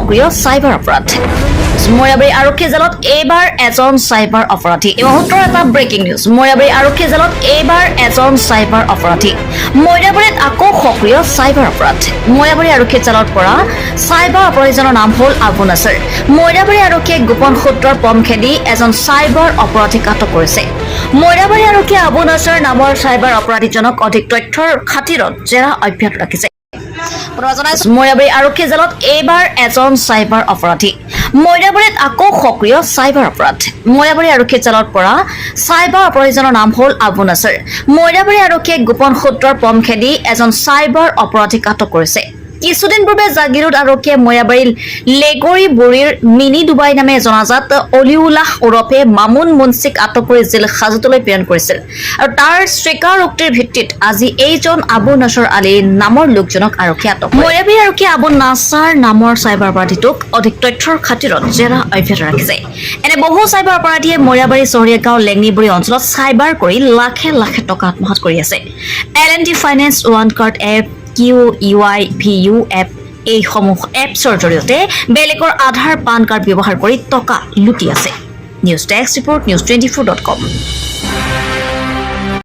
সক্ৰিয় চাইবাৰ অপৰাধ। মৈৰাবাৰী আৰক্ষী জালত এইবাৰ এজন চাইবাৰ অপৰাধী। এই মুহূৰ্তৰ এটা ব্ৰেকিং নিউজ। মৈৰাবাৰী আৰক্ষী জালত এইবাৰ এজন চাইবাৰ অপৰাধী। মৈৰাবাৰীত আকৌ সক্ৰিয় চাইবাৰ অপৰাধ। মৈৰাবাৰী আৰক্ষী জালত পৰা চাইবাৰ অপৰাধীজনৰ নাম হ'ল আবু নাছাৰ। মৈৰাবাৰী আৰক্ষীয়ে গোপন সূত্ৰৰ পম খেদি এজন চাইবাৰ অপৰাধীক আটক কৰিছে। মৈৰাবাৰী আৰক্ষীয়ে আবু নাছাৰ নামৰ চাইবাৰ অপৰাধীজনক অধিক তথ্যৰ খাতিৰত জেৰা অব্যাহত ৰাখিছে। পুনৰ জনাইছো, মৈৰাবাৰী আৰক্ষী জালত এইবাৰ এজন চাইবাৰ অপৰাধী। মৈৰাবাৰীত আকৌ সক্ৰিয় চাইবাৰ অপৰাধ। মৈৰাবাৰী আৰক্ষী জালত পৰা চাইবাৰ অপৰাধীজনৰ নাম হ'ল আবু নাছাৰ। মৈৰাবাৰী আৰক্ষীয়ে গোপন সূত্ৰৰ পম খেদি এজন চাইবাৰ অপৰাধীক আটক কৰিছে। কিছুদিন পূৰ্বে জাগিৰোড আৰক্ষীয়ে মৈৰাবাৰীৰ লেগৰি বুৰীৰ মিনি ডুবাই নামে জনাজাত অলিউল্লাহ ওৰফে মামুন মুন্সিক আটক কৰি জেল হাজতলৈ প্ৰেৰণ কৰিছিল আৰু তাৰ স্বীকাৰোক্তিৰ ভিত্তিত আজি এইজন আবু নাছৰ আলী নামৰ লোকজনক আৰক্ষীয়ে আটক কৰে। মৈৰাবাৰী আৰক্ষীয়ে আবু নাছাৰ নামৰ চাইবাৰ অপৰাধীটোক অধিক তথ্যৰ খাতিৰত জেৰা অব্যাহত ৰাখিছে। এনে বহু চাইবাৰ অপৰাধীয়ে মৈৰাবাৰী, চহৰীয়া গাঁও, লেঙনিবুৰী অঞ্চলত চাইবাৰ কৰি লাখে লাখে টকা আত্মসাত কৰি আছে। L&T finance, one card app, QUIVU app, এইসমূহ এপছৰ জৰিয়তে বেলেগৰ আধাৰ, পান কাৰ্ড ব্যৱহাৰ কৰি টকা লুটি আছে। News desk report, News 24.com।